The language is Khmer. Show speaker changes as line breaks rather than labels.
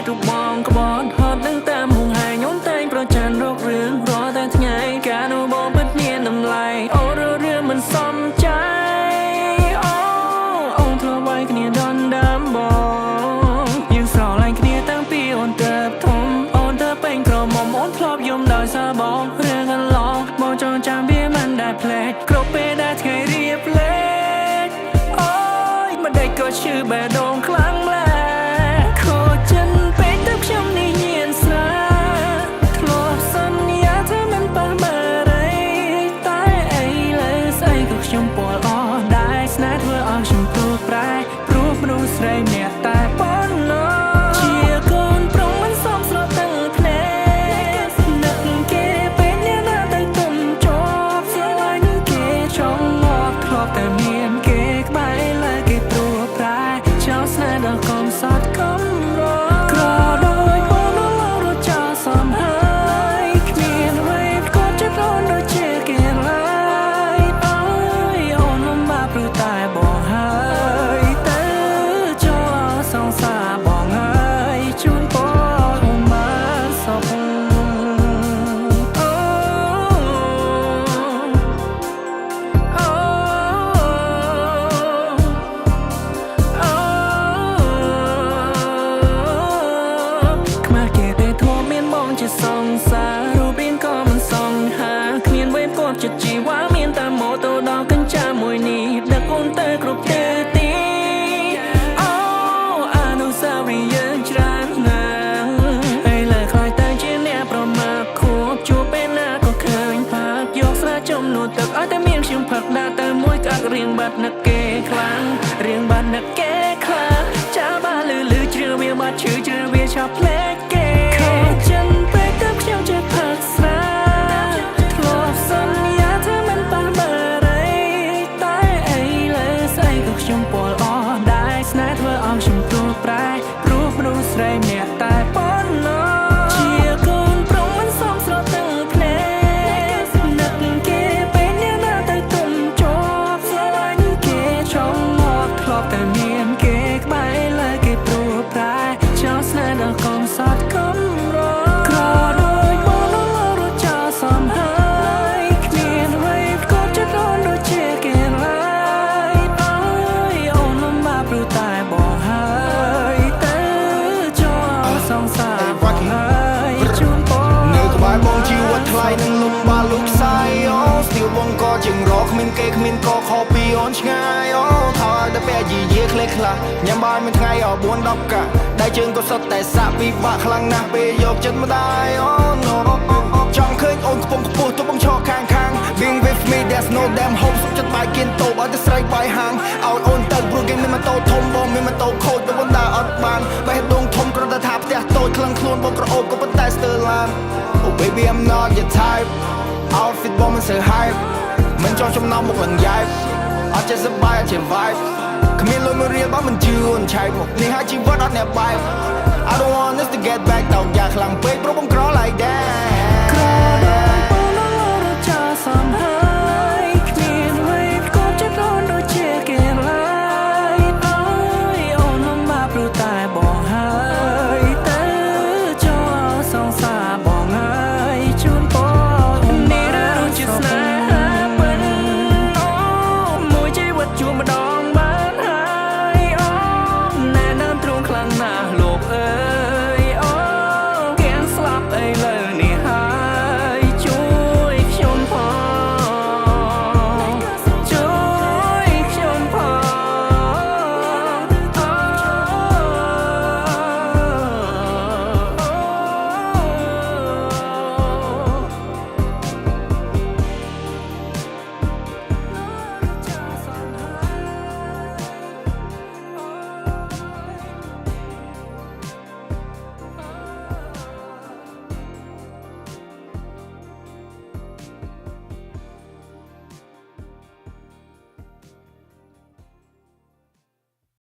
រូបបងក្បត់ហត់នឹងតាមហួងហែងអូនតែងប្រច័នរករឿងរាល់តែថ្ងៃកាលនោះបងពិតមានតម្លៃអូនរឿងមិនសមใจអូអូនធ្លាប់វាយគ្នាដណ្ដើមបងយើងស្រឡាញ់គ្នាតាំងពីអូនទៅធំអូនទៅពេញក្រមុំអូនធ្លាប់យំដោយសារបងរឿងកន្លងបងចងចាំវាមិនដែលភ្លេចគ្រប់ពេលដែលថ្ងៃរៀបលេចអូយមិនដេចក៏ឈឺបេះដូងខ្លាំងម្ល៉េះខូចចិនពេកទៅខ្ញុំនេះញៀនស្រាធ្លាប់សន្យាថាមិនប៉ះបារីតែអីលើស្អីក៏ខ្ញុំពលអស់ដែរស្នេហ៍ធ្វើឲ្យខ្ញុំព្រួប្រែព្រោះមនុស្សស្រីម្នាក់តែប៉ុណ្ណោះជាកូនប្រុងមិនសមស្រទាំងភ្នែកនឹកគេពេលអ្នកណាទៅទុំជាប់ស្រឡាញ់គេចង់ងាប់ធ្លាប់តែមានគេក្បែរលើគេព្រួប្រែចោលស្នេហ៍ដល់កំសត់កំរក្រដូចបងនោះឡងរត់ចោលសំហើយគ្មានអ្វីក៏ចិត្តអូនដូចជាគេឡើយអើយអូនលំបាកព្រោះតែបងហើយទៅចូលសង្សារបងហើយជូនពរអូនបានសុខអូអូអូខ្មាស់គេទេធ្លាប់មានបងជាសង្សាររូបរាងក៏មិនសង្ហាគ្មានវេបគាត់ចិត្តជីវ៉ាមានតែម៉ូតូដល់កញ្ចាមួយនេះដឹកអូនទៅគ្រប់ទិសទីអូអនុស្សាវរីយ៍យើងច្រើនណាស់ឥឡូវខ្លាចតែជាអ្នកប្រមាថខួបជួបពេលណាក៏ឃើញផាកយកស្រាចំនួនទឹកឲ្យតែមានខ្ញុំផឹកដាក់ទៅមួយក្អាក់រៀងបាត់នឹកគេខ្លាំងរៀងបាត់នឹកគេខ្លាំងចាបាលឺលឺជ្រឿវាបាត់ឈឺជ្រឿវាឆាប់ភ្លេចគេខូចចិនពេកទៅខ្ញុំចេះផឹកស្រាធ្លាប់សន្យាថាមិនប៉ះបារីតែអីលើស្អីក៏ខ្ញុំពលអស់ដែរស្នេហ៍ធ្វើឲ្យខ្ញុំព្រួប្រែព្រោះមនុស្សស្រីម្នាក់តែប៉ុណ្ណោះជាកូនប្រុងមិនសមស្រទាំងភ្នែកនឹកគេពេលអ្នកណាទៅទុំជាប់ស្រឡាញ់គេចង់មកធ្លាប់តែមានគេក្បែរលើគេព្រួប្រែចោលស្នេហ៍ដល់កំសត់កំរក្រដូចបងនោះលោករត់ចោលសំហើយគ្មានអ្វីក៏ចិត្តអូនដូចជាគេឡើយអើយអូនលំបាកព្រោះតែបងហើយទៅចូលសង្សារបងហើយជូនពរ
នៅក្បែរបងជីវិតថ្លៃនឹងលំបាកលុកខ្សែអូស្ទៀវបងក៏ជាងរកគ្មានគេគ្មានកខពីអូនឆ្ងាយអូថយតែពេលយីយាក្លេខ្លះញ៉ាំបាយមួយថ្ងៃអ4 10កាក់ដៃជើងក៏សុទ្ធតែសាក់ពិបាកខ្លាំងណាស់ពេលយកចិត្តម្ដាយអូ no ចង់ឃើញអូនខ្ពង់ខ្ពស់ទោះបងឈរខាងខាង Being with me, there's no damn hope សុខចិត្តបាយគៀនតូបឲ្យតែស្រីបាយហាងឲ្យអូនទៅព្រោះគេមានម៉ូតូធំបងមានម៉ូតូខូចទៅបណ្ដាអត់បានបេះដូងធំគ្រាន់តែថាផ្ទះតូចក្លឹងខ្លួនបងក្រអូបក៏ប៉ុន្តែស្ទើរឡាន Oh baby, I'm not your type. Outfit បងមិនសូវ hype មិនចង់ចំណោមមុខឡើងយ៉ែបអត់ចេះសប្បាយអត់ចេះ vibe គ្មានលុយមួយរៀលបងមិនជឿអូនឆែកមកនេះហើយជីវិតអត់អ្នកបែប I don't want us to get back តោកយ៉ាខ្លាំងពេក